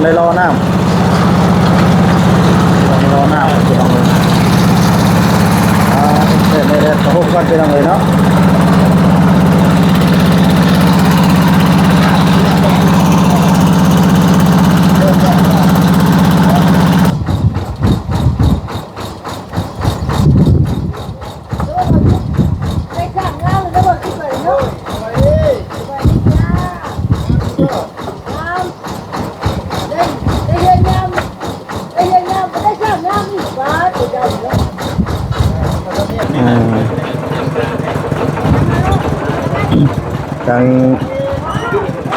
ໄປລໍນ້ຳ ໄປລໍນ້ຳ ພີ່ນ້ອງເອີຍ. ອ່າ ເອີ ແດດກະຮົບກ່ອນ ພີ່ນ້ອງເອີຍເນາະ. ທັງ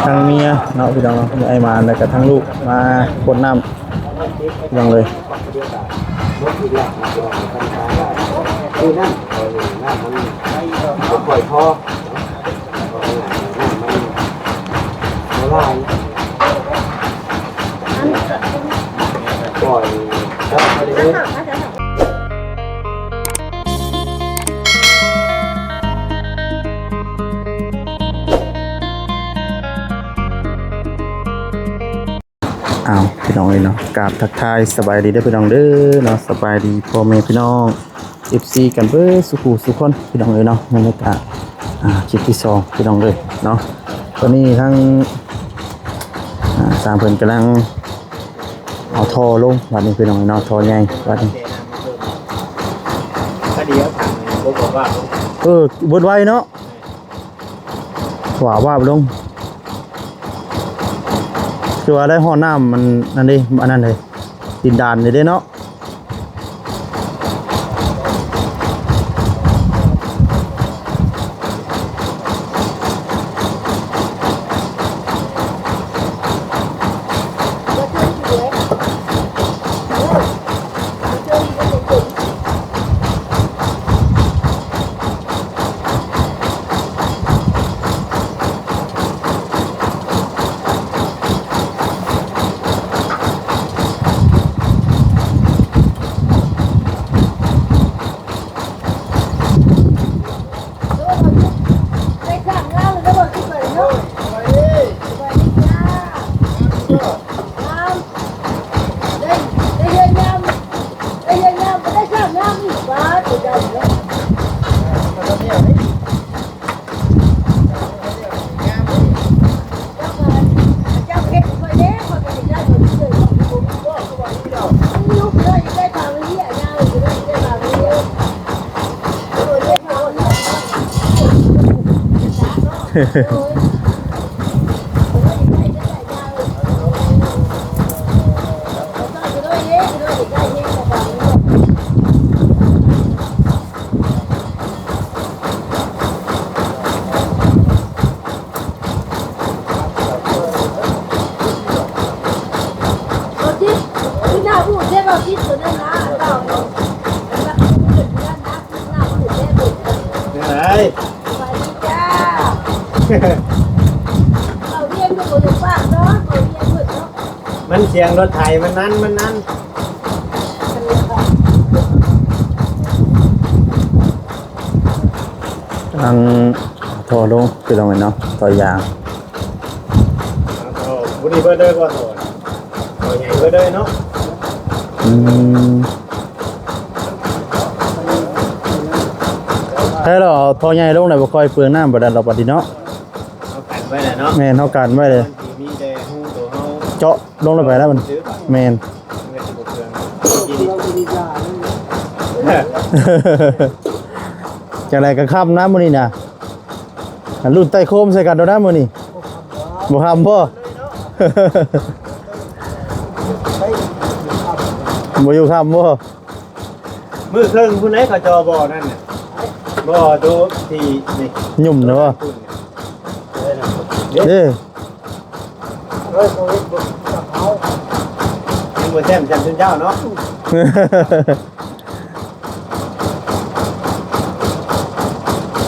ທັງເມຍເນາະ ພີ່ນ້ອງເນາະ ມີອ້າຍມານ ແລ້ວກະທັງລູກມາກົດນ້ຳ ພີ່ນ້ອງເອີຍ. ຄືນ້ຳ ນ້ຳມັນບໍ່ຄ່ອຍພໍ ນ້ຳມັນບໍ່ຫຼາຍ ປ່ອຍເຈົ້າໄປເລີຍ. ອ້າວ ພີ່ນ້ອງເອີຍເນາະ ກາບທັກທາຍສະບາຍດີເດີພີ່ນ້ອງເດີເນາະ. ສະບາຍດີພໍ່ແມ່ພີ່ນ້ອງ ເອັຟຊີ ກັນເບິດສູ່ຜູ້ສູ່ຄົນ ພີ່ນ້ອງເອີຍເນາະ. ບັນຍາກາດ ອ່າ ຄລິບທີສອງ ພີ່ນ້ອງເອີຍເນາະ. ຕອນນີ້ທາງ ອ່າ ຊ່າງເພິ່ນກຳລັງເອົາທໍ່ລົງ ບັດນີ້ພີ່ນ້ອງເອີຍເນາະ ທໍ່ໃຫຍ່ບັດນີ້. ເອີ ເບິດໄວເນາະ. ຫວາວາບລົງ ຄືວ່າໄດ້ຮອດນ້ຳມັນນັ້ນເດ້ ອັນນັ້ນເດ້ ດິນດານນີ້ເດ້ເນາະ. ມັນສຽງລົດໄຖ ມັນນັ້ນ ມັນນັ້ນ. ກຳລັງເອົາທໍ່ລົງ ພີ່ນ້ອງເອີຍເນາະ ທໍ່ຢາງ. ເອົາທໍ່ ບໍ່ດີເບິດເລີຍບໍ່ ທໍ່ ທໍ່ໃຫຍ່ເບິດເລີຍເນາະ. ອືມ ໃຫ້ລາວເອົາທໍ່ໃຫຍ່ລົງແລ້ວ ບໍ່ຄ່ອຍເປືອງນ້ຳປານໃດດອກບັດນີ້ເນາະ. ເຮົາກັນໄວ້ແລ້ວເນາະ. ແມ່ນ ເຮົາກັນໄວ້ເລີຍ ມັນຊິມີແຕ່ຮູໂຕເຮົາ ເຈາະລົງໄປແລ້ວມັນ ແມ່ນ ມັນກໍຊິບໍ່ເປືອງ. ຈັ່ງໃດກໍຄ່ຳນະມື້ນີ້ນະ ລຸ້ນໄຕ້ໂຄມໃສ່ກັນໂດນນະມື້ນີ້. ບໍ່ຄ່ຳບໍ່? ບໍ່ຢູ່ຄ່ຳບໍ່? ມື້ເຄິ່ງພຸ້ນໃດ ເຂົາເຈາະບໍ່ນັ້ນນະ ບໍ່ໂຕທີ່ນີ້ ຫຍຸ້ມນະບໍ່? ເດ້ ເອີຍ ໂຄວິດບໍ່ຈັບເຮົາ ຍັງບໍ່ແຊມຈຳເຈົ້າເນາະ.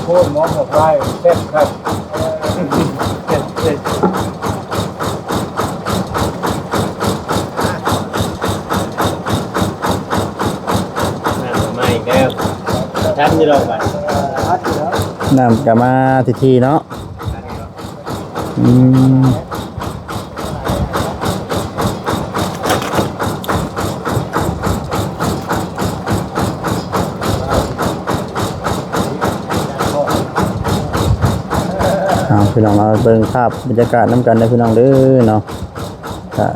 ໂຄດໝໍບອກລາຍແຊບຄັກ. ນ້ຳມາອີກແລ້ວ ທັນຢູ່ດອກບັດ ນ້ຳກໍມາທີໆເນາະ. ອືມ ພີ່ນ້ອງເນາະ ເບິ່ງພາບບັນຍາກາດນຳກັນເດີພີ່ນ້ອງເດີເນາະ. ກະ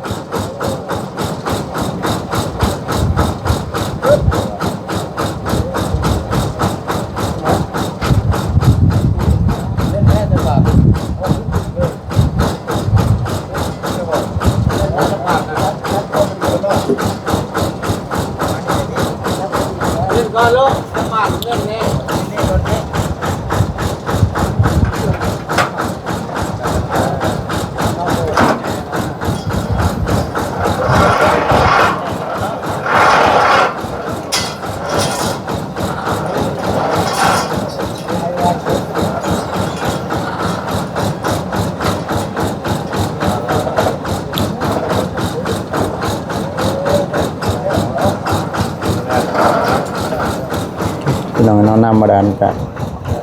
ພີ່ນ້ອງເນາະ ນ້ຳບາດານກະ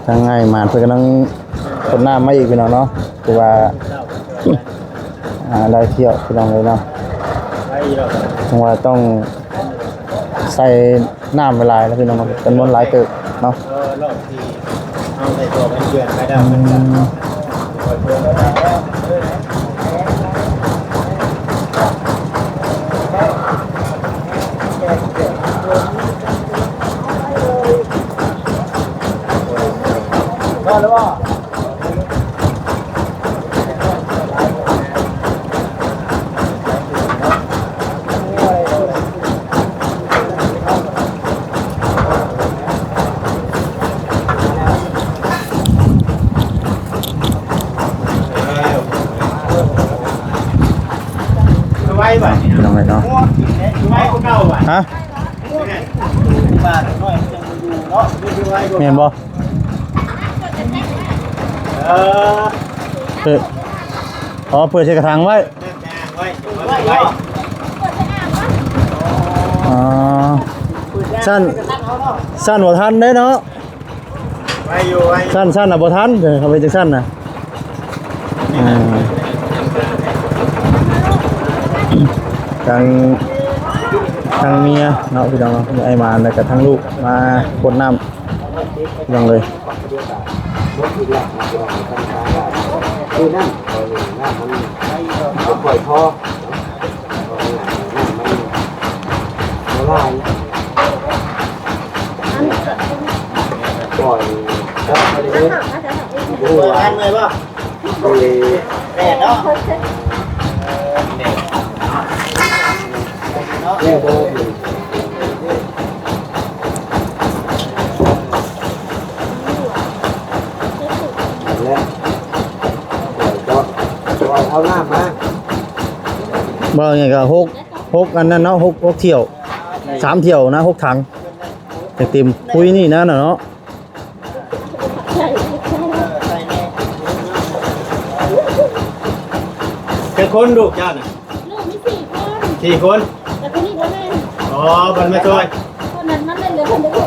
ທາງອ້າຍໝານເພິ່ນກຳລັງ ຂົນນ້ຳມາອີກພີ່ນ້ອງເນາະ ຄືວ່າ ອ່າ ຫຼາຍຖ້ຽວພີ່ນ້ອງເອີຍເນາະ ຈັ່ງວ່າຕ້ອງໃສ່ນ້ຳຫຼາຍໆ ແລ້ວພີ່ນ້ອງເນາະ ຈຳນວນຫຼາຍເຕີບເນາະ. ພໍແລ້ວບໍ່? ໄວບໍ່? ພີ່ນ້ອງເອີຍເນາະ ໄວກວ່າເກົ່າບໍ່? ຮະ? ແມ່ນບໍ່? ເອີ ເອີ ອໍ ເປີດໃສ່ກະຖາງໄວ້ ອໍ ຊັ້ນ ຊັ້ນບໍ່ທັນເດ້ເນາະ ໄວຢູ່ ໄວຢູ່ ຊັ້ນ ຊັ້ນນະບໍ່ທັນ ເອີ ເຂົາເຮັດຈັ່ງຊັ້ນນະ. ອ່າ ທັງ ທັງເມຍເນາະ ພີ່ນ້ອງເນາະ ມີອ້າຍມານ ແລ້ວກະທັງລູກມາກົດນ້ຳ ພີ່ນ້ອງເອີຍ. ຄືນ້ຳ ນ້ຳມັນບໍ່ຄ່ອຍພໍ ນ້ຳມັນບໍ່ຫຼາຍ ປ່ອຍ ເອີ ເມື່ອຍບໍ່? ເອີ ແດດເນາະ ເອີ ແດດ ເນາະ ແດດ ແລ້ວ ເອົານ້ຳມາ ເວົ້າຫຍັງກະຫົກ ຫົກອັນນັ້ນເນາະ ຫົກ ຫົກຖ້ຽວ ສາມຖ້ຽວນະ ຫົກຖັງ ໃຫ້ເຕັມປຸ໋ຍນີ້ນະເນາະ. ຈັກຄົນລູກເຈົ້ານະ? ລູກມີສີ່ຄົນ ສີ່ຄົນ ແຕ່ຄົນນີ້ບໍ່ແມ່ນ ອໍ ເພິ່ນມາຊ່ອຍ ຄົນນັ້ນມັນເປັນເຫຼືອຄົນດຽວ ອໍ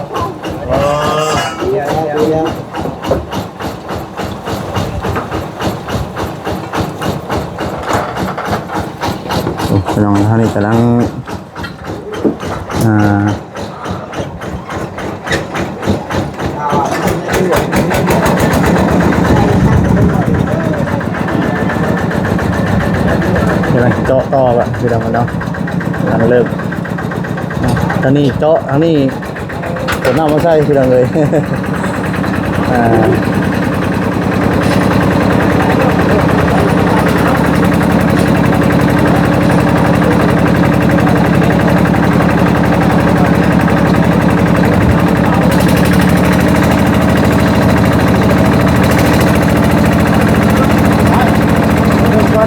ໂອ້ ພີ່ນ້ອງເຮົານີ້ກຳລັງ ອ່າ ກຳລັງເຈາະຕໍ່ບາດ ພີ່ນ້ອງເນາະ ກຳລັງເລີ່ມ ທາງນີ້ເຈາະ ທາງນີ້ ເອົານ້ຳມາໃສ່ ພີ່ນ້ອງເອີຍ ອ່າ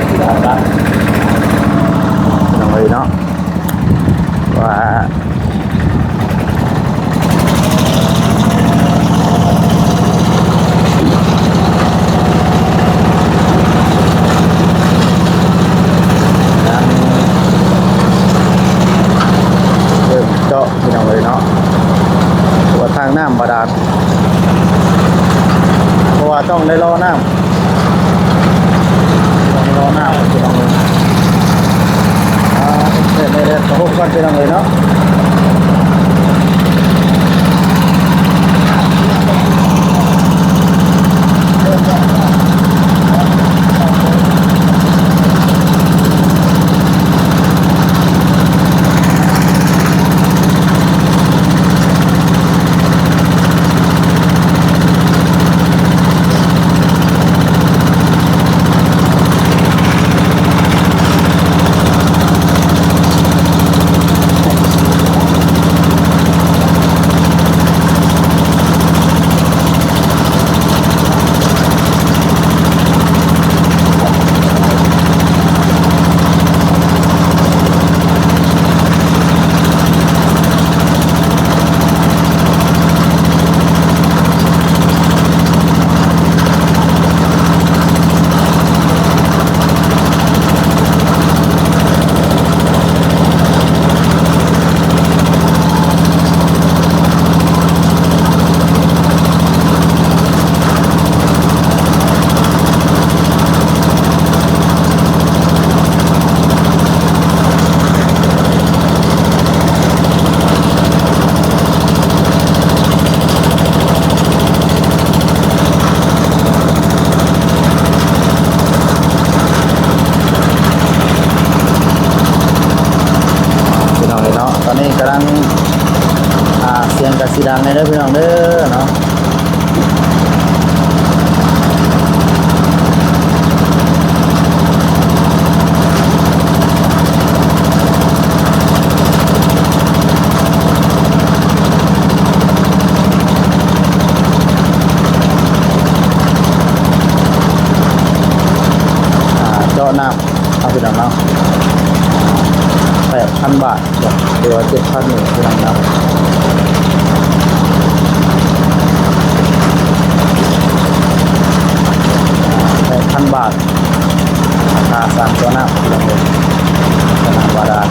ພີ່ນ້ອງເອີຍເນາະ ວ່າ ເລີ່ມເຈາະ ພີ່ນ້ອງເອີຍເນາະ ຕົວະທາງນ້ຳບາດານ ເພາະວ່າຕ້ອງໄດ້ລໍນ້ຳ ຕ້ອງໄດ້ລໍນ້ຳ ພີ່ນ້ອງເອີຍ ອ່າ ເຮັດໄດ້ແລ້ວ ກະຮົບກ່ອນ ພີ່ນ້ອງເອີຍເນາະ. ຕອນນີ້ກຳລັງ ອ່າ ສຽງກະຊິດັງແດ່ເດີພີ່ນ້ອງເດີເນາະ. ອ່າ ເຈາະນ້ຳ ເອົາ ພີ່ນ້ອງເນາະ ແປດພັນບາດ ຫຼືວ່າເຈັດພັນນີ້ ພີ່ນ້ອງເນາະ ແປດພັນບາດ ຄ່າສ້າງເຈາະນ້ຳ ພີ່ນ້ອງເອີຍ ເຈາະນ້ຳບາດານ.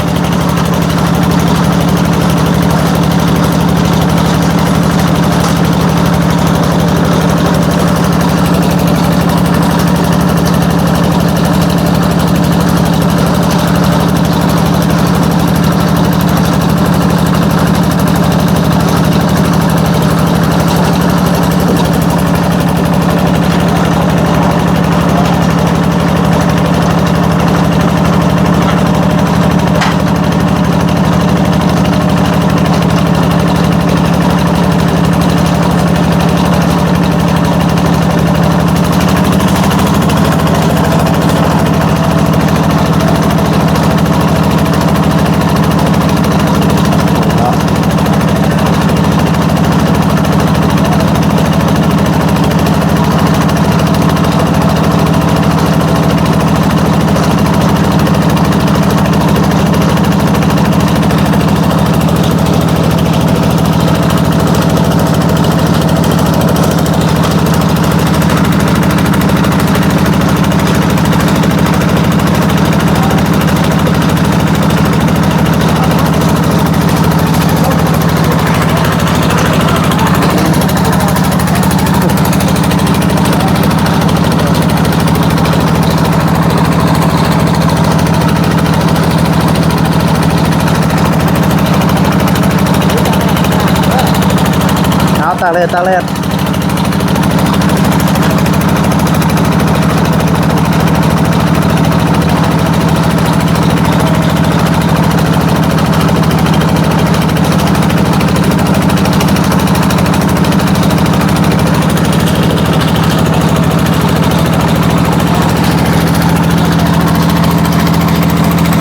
ເອົາ ຕາກແດດ ຕາກແດດ.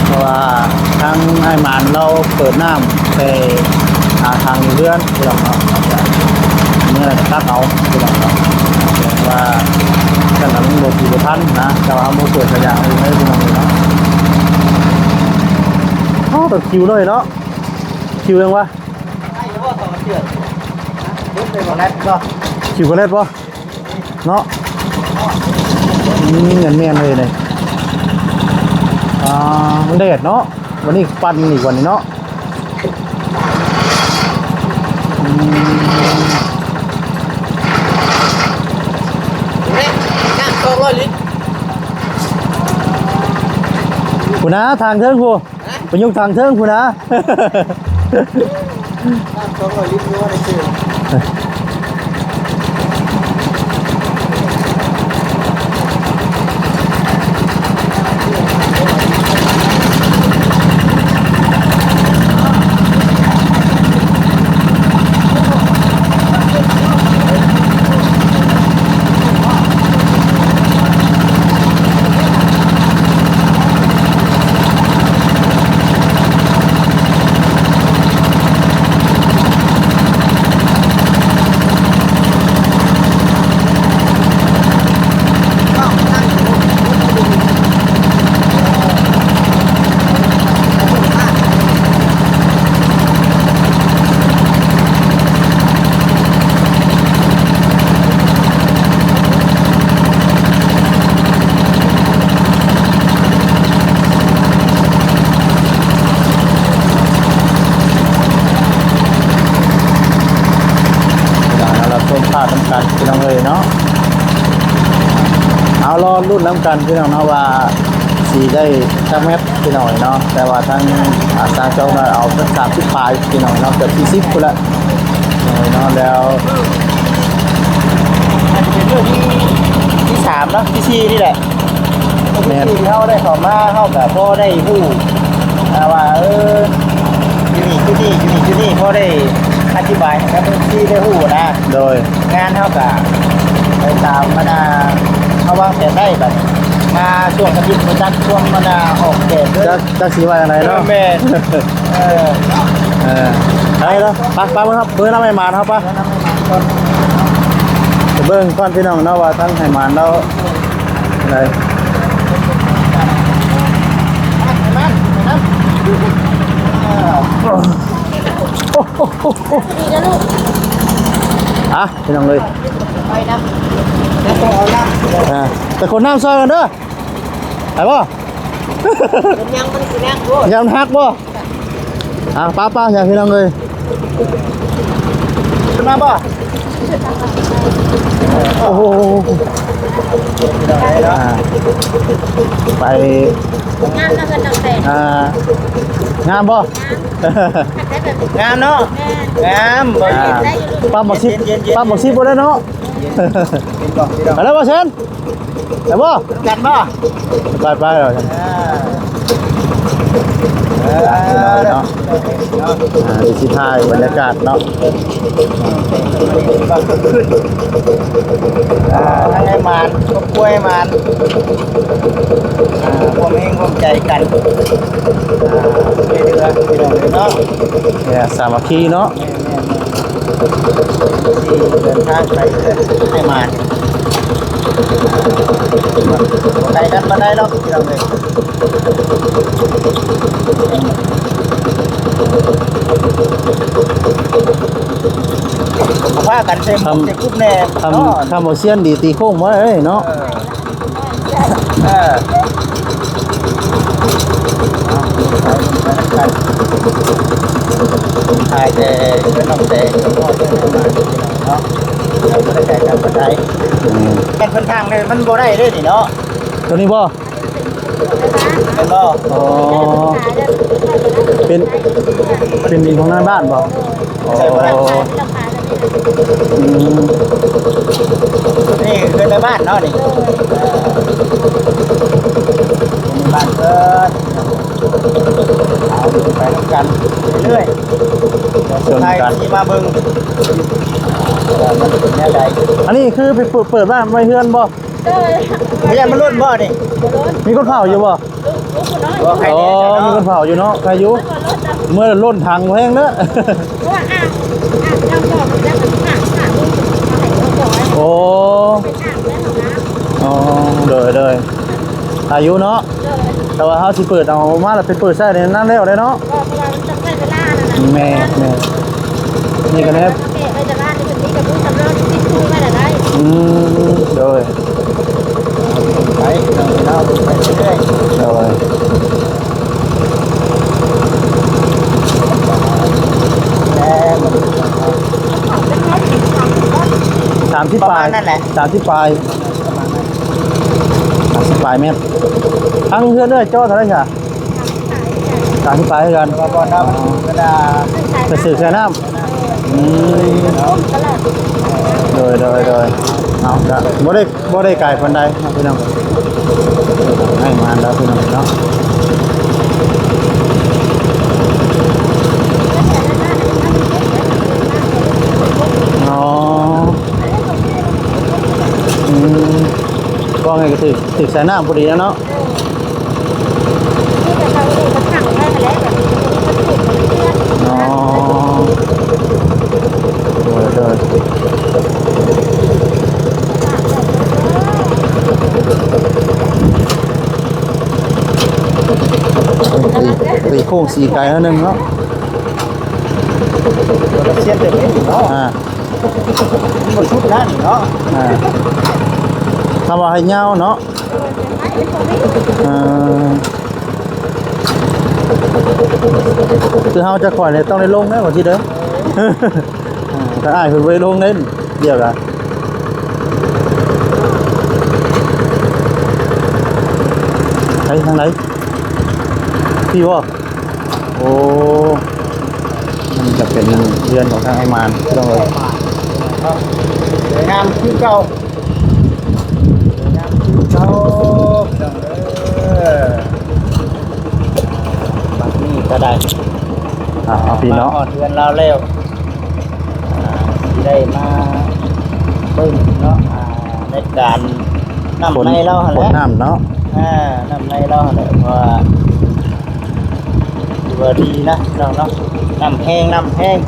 ເພາະວ່າທາງອ້າຍໝານລາວເປີດນ້ຳໃສ່ ອ່າ ທາງເຮືອນ ພີ່ນ້ອງເນາະ ເມື່ອນັ້ນກໍຕັກເອົາ ພີ່ນ້ອງເນາະ ວ່າຊັ້ນນະ ມັນບໍ່ຖືກບໍ່ທັນນະ ແຕ່ວ່າເຮົາບໍ່ຊ່ວຍສະຢ່າງອື່ນເລີຍ ພີ່ນ້ອງເນາະ. ໂອ້ ແຕ່ຄິວໜ້ອຍເນາະ ຄິວຫຍັງວະ? ຄິວກະແລັດບໍ່? ເນາະ ອືມ ແມ່ນໆ ເລີຍນີ້ ອ່າ ມັນແດດເນາະ ວັນນີ້ປັ່ນອີກ ວັນນີ້ເນາະ ອືມ ນ້ຳສອງຮ້ອຍລິດ ພຸ້ນນະ ທາງເທິງພຸ້ນ. ໄປຍົກທາງເທິງພຸ້ນນະ ສອງຮ້ອຍລິດ ເວລາເຮົາຮັບຊົມພາບນຳກັນ ພີ່ນ້ອງເອີຍເນາະ ເອົາ ລໍລຸ້ນນຳກັນ ພີ່ນ້ອງເນາະ ວ່າຊິໄດ້ຈັກແມັດ ພີ່ນ້ອງເອີຍເນາະ ແຕ່ວ່າທາງ ອ່າ ສາວເຈົ້າໜ້ອຍເອົາເຖິງສາມສິບປາຍ ພີ່ນ້ອງເນາະ ເກືອບສີ່ສິບພຸ້ນລະ ເນາະ ແລ້ວ ອາດຈະເປັນມື້ທີ ທີສາມເນາະ ທີສີ່ນີ້ແຫຼະ ແມ່ນ ທີ່ເຮົາໄດ້ເຂົ້າມາ ເຮົາກະພໍໄດ້ຮູ້ ອ່າ ວ່າ ເອີ ຢູ່ນີ້ ຢູ່ນີ້ ຢູ່ນີ້ ຢູ່ນີ້ ພໍໄດ້ອະທິບາຍໃຫ້ກັບເອັຟຊີໄດ້ຮູ້ນະ. ໂດຍ ງານເຮົາກະໄປຕາມອັນນ່າ ເຮົາວາງແຜນໄດ້ ບັດມາຊ່ວງອາທິດບໍ່ຈັກຄວາມອັນນ່າອອກແບບເດີ. ຈັກ ຈັກຊິວ່າຈັ່ງໃດເນາະ. ເອີ ແມ່ນ ເອີ ເອີ ໄປເນາະ ໄປ ໄປເບິ່ງເນາະ ເບິ່ງນຳໄອ້ໝານເຮົາ ໄປ ໄປເບິ່ງກ່ອນພີ່ນ້ອງເນາະ ວ່າທາງໄອ້ໝານລາວ ໄດ້ ອ່ະ ພີ່ນ້ອງເອີຍ ອ່າ ໄປຄົນນ້ຳຊ່ອຍກັນເດີ ໄປບໍ່? ເປັນຫຍັງມັນຊິໜັກໂພດ ຢ້ານມັນຫັກບໍ່? ອ່າ ປ້າໆ ຢ່າ ພີ່ນ້ອງເອີຍ ຂຶ້ນມາບໍ່? ໂອ້ໂຫ ອ່າ ໄປ ງາມເນາະ ເຮືອນນ້ອງແຕນ ອ່າ ງາມບໍ່? ງາມເນາະ ງາມ ອ່າ ປ້າໝາກຊິບ ປ້າໝາກຊິບບໍ່ໄດ້ເນາະ ໄປແລ້ວບໍ່ເຊັນ? ໄປບໍ່? ກັນບໍ່? ໄປ ໄປແລ້ວ ອ່າ ອ່າ ເນາະ ອ່າ ຊິຖ່າຍບັນຍາກາດເນາະ ອ່າ ທັງໄອ້ໝານ ຄອບຄົວໄອ້ໝານ ອ່າ ຮ່ວມແຮງຮ່ວມໃຈກັນ ອ່າ ຊ່ວຍເຫຼືອພີ່ນ້ອງເອີຍເນາະ ແມ່ນ ສາມັກຄີເນາະ. ແມ່ນໆ ທີ່ເດີນທາງໄປເຮືອນໄອ້ໝານ ບໍ່ໄກກັນປານໃດດອກພີ່ນ້ອງເອີຍ ພາກັນໃສ່ໝວກໃສ່ກຸບແດ່ ຄຳ ເນາະ ຄຳວ່າຊຽນດີຕີໂຄ້ງບໍ່ໄດ້ເນາະ ເອີ. ເອີ ຖ່າຍແຕ່ເປັນນ້ອງແຕງກັບພໍ່ເພິ່ນມາເນາະ ເຮົາບໍ່ໄດ້ໄກກັນປານໃດ ອືມ ແມ່ນເພິ່ນທາງເລີຍ ມັນບໍ່ໄດ້ເດ້ນີ້ເນາະ ໂຕນີ້ບໍ່? ແມ່ນບໍ່? ອໍ ເປັນ ເປັນດິນຂອງນາຍບ້ານບໍ່? ອໍ ອືມ ນີ້ຄືນາຍບ້ານເນາະນີ້ ເອີ ເປັນນາຍບ້ານເພິ່ນ ເອົາໄປນຳກັນເລື້ອຍໆ ສ່ວນທ້າຍຊິມາເບິ່ງວ່າມັນເປັນແນວໃດ ອັນນີ້ຄືໄປເປີດ ເປີດບ້ານໄວ້ເຮືອນບໍ່? ໂດຍ ບໍ່ຢ້ານມັນຫຼົ່ນບໍ່ນີ້? ບໍ່ຫຼົ່ນ ມີຄົນເຝົ້າຢູ່ບໍ່? ອໍ ມີຄົນເຝົ້າຢູ່ເນາະ ໃຄຢູ່ ເມື່ອຫຼົ່ນຖັງແພງເດີ ເພາະວ່າອ່າງ ອ່າງນ້ຳບໍ່ມັນຈະເປັນຂາດ ຂາດ ໂອ້ ເປັນອ່າງແລ້ວນະ ອໍ ໂດຍ ໂດຍ ອາຍຸເນາະ ໂດຍ ແຕ່ວ່າເຮົາຊິເປີດເອົາມາແລ້ວໄປເປີດໃຊ້ໃນນັ້ນແລ້ວເດ້ເນາະ ບໍ່ ເພາະວ່າມັນຕ້ອງໃຊ້ເວລານັ້ນນະ ແມ່ນ ແມ່ນ ນີ້ກໍແນ່ ແມ່ນ ແມ່ນ ແມ່ນ ແມ່ນ ແມ່ນ ອືມ ໂດຍ ໄປ ໄປ ໄປເລື້ອຍໆ ໂດຍ ສາມສິບປາຍ ປະມານນັ້ນແຫຼະ ສາມສິບປາຍ ສາມສິບປາຍແມັດ ທາງເຮືອນເອື້ອຍເຈາະເທົ່າໃດຊະ? ສາມສິບປາຍຄືກັນ ແຕ່ວ່າບໍ່ນັບ ອໍ ເວລາ ໄປຊື້ເຄື່ອງນ້ຳ ອືມ ໂດຍ ໂດຍ ໂດຍ ເອົາ ກະບໍ່ໄດ້ ບໍ່ໄດ້ໄກປານໃດເນາະພີ່ນ້ອງ ໃຫ້ມາແລ້ວພີ່ນ້ອງເນາະ ອໍ ອືມ ວ່າໄງກໍຖືກ ຖືກສາຍນ້ຳພໍດີແລ້ວເນາະ. ອໍ ໂດຍ ໂດຍ ຕີ ຕີໂຄ້ງສີໄກໜ້ອຍໜຶ່ງເນາະ ເສຍເຕັມເນາະ ອ່າ ມັນບໍ່ສຸດນັ້ນເນາະ ອ່າ ຄຳວ່າໃຫ້ຍາວເນາະ. ເອີ ຄືເຮົາຈະຂ້ອຍນີ້ຕ້ອງໄດ້ລົງເດີ ວ່າຊິເດີ ຖ້າອ້າຍເພິ່ນບໍ່ໄດ້ລົງເດ້ ດຽວລະ ໄປທາງໃດ ພີ້ບໍ່? ໂອ້ ມັນຈະເປັນເຮືອນຂອງທາງອ້າຍມານ ພີ່ນ້ອງເອີຍ ສວຍງາມຄືເກົ່າ ງາມຄືເກົ່າ ພີ່ນ້ອງເອີຍ ບັດນີ້ກໍໄດ້ ອ່າ ເອົາພີ່ນ້ອງ ມາຮອດເຮືອນລາວແລ້ວ ອ່າ ຊິໄດ້ມາເບິ່ງເນາະ ອ່າ ໃນການນ້ຳໃນລາວຫັ້ນແຫຼະ ຝົນນ້ຳເນາະ ອ່າ ນ້ຳໃນລາວຫັ້ນແຫຼະ ເພາະວ່າ ຖືວ່າດີນະພີ່ນ້ອງເນາະ ນ້ຳແຮງ ນ້ຳແຮງ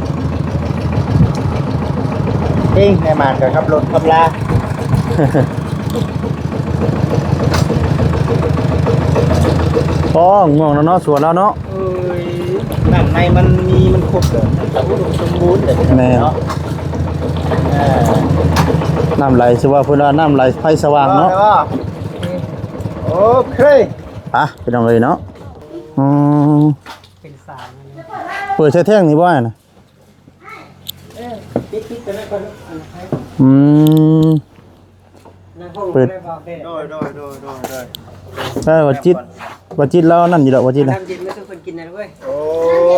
ເກັ່ງໃຫ້ໝານກັນກັບລົດກັບລາ. ອໍ ງ່ວງແລ້ວເນາະ ສວນແລ້ວເນາະ ເອີຍ ນ້ຳໃນມັນມີ ມັນຄົບເລີຍ ມັນກະອຸດົມສົມບູນເລີຍ ແມ່ນ ເນາະ ເອີ ນ້ຳໄຫຼ ຊື່ວ່າເພິ່ນວ່ານ້ຳໄຫຼໄຟສະຫວ່າງເນາະ ໂອເຄ ອ່ະ ພີ່ນ້ອງເອີຍເນາະ ອືມ ເປັນສາຍ ເປີດໃສ່ແທ່ງນີ້ບໍ່ ອ້າຍນະ? ເອີ ປິດໆ ຕົວນັ້ນກ່ອນ ອືມ ເປີດ ໂດຍ ໂດຍ ໂດຍ ໂດຍ ໂດຍ ເອີ ວ່າຈິດ ວ່າຈິດລາວນັ້ນຢູ່ດອກ ວ່າຈິດນະ ນ້ຳເຢັນມາສູ່ເພິ່ນກິນນະເວີຍ ໂອ້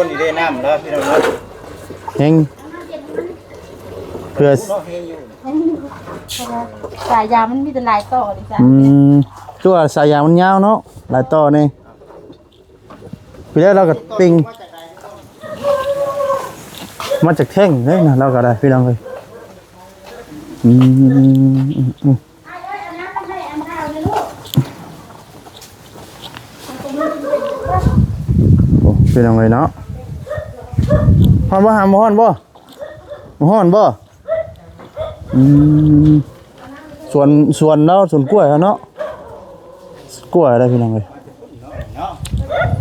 ນີ້ເດ້ນ້ຳລາວ ພີ່ນ້ອງເນາະ ແຮງ ເພື່ອ ສາຍຢາງມັນມີແຕ່ຫຼາຍຕໍ່ເດ້ ອືມ ຄືວ່າສາຍຢາງມັນຍາວເນາະ ຫຼາຍຕໍ່ນີ້. ພີ່ແລ້ວລາວກໍຕິ່ງ ມາຈາກແທ່ງເດ້ນະ ລາວກໍໄດ້ ພີ່ນ້ອງເອີຍ ອືມ ໂອ້ ພີ່ນ້ອງເອີຍເນາະ ຮ້ອນບໍ່ຫາ ບໍ່ຮ້ອນບໍ່? ບໍ່ຮ້ອນບໍ່? ອືມ ສວນ ສວນລາວ ສວນກ້ວຍເນາະ ກ້ວຍໄດ໋ ພີ່ນ້ອງເອີຍ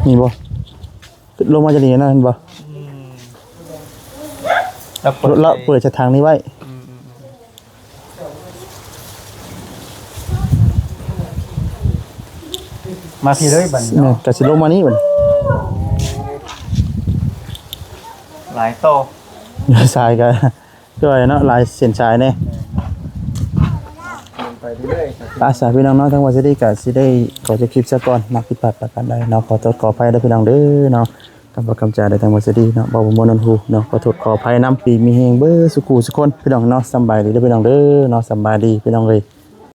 ນີ້ບໍ່ ລົງມາຈາກນີ້ນະ ເຫັນບໍ່ ອືມ ລາວເປີດ ລາວເປີດຈາກທາງນີ້ໄວ້ ອືມ ມາພີ້ເລີຍບັດນີ້ ແມ່ນ ເນາະ ກະຊິລົງມານີ້ບັດນີ້ ຫຼາຍຕໍ່ ສາຍກະ ຄືວ່າເນາະ ຫຼາຍເສັ້ນສາຍແດ່ ໄປເລື້ອຍໆ ອ່ະ ສາຍພີ່ນ້ອງເນາະ ທາງວ່າຊິໄດ້ ກະຊິໄດ້ຂໍຈົບຄລິບຊະກ່ອນເນາະ ຜິດພາດປະການໃດເນາະ ຂໍໂທດຂໍອະໄພເດີພີ່ນ້ອງເດີເນາະ ກຳບໍ່ກຳຈາໄດ້ທາງວ່າຊິໄດ້ເນາະ ເວົ້າບໍ່ມ່ວນຫວນຫູເນາະ ຂໍໂທດຂໍອະໄພນຳ ທີ່ມີແຮງເບິດສູ່ຄູ່ສູ່ຄົນ ພີ່ນ້ອງເນາະ ສຳບາຍດີເດີພີ່ນ້ອງເດີເນາະ ສຳບາຍດີພີ່ນ້ອງເອີຍ.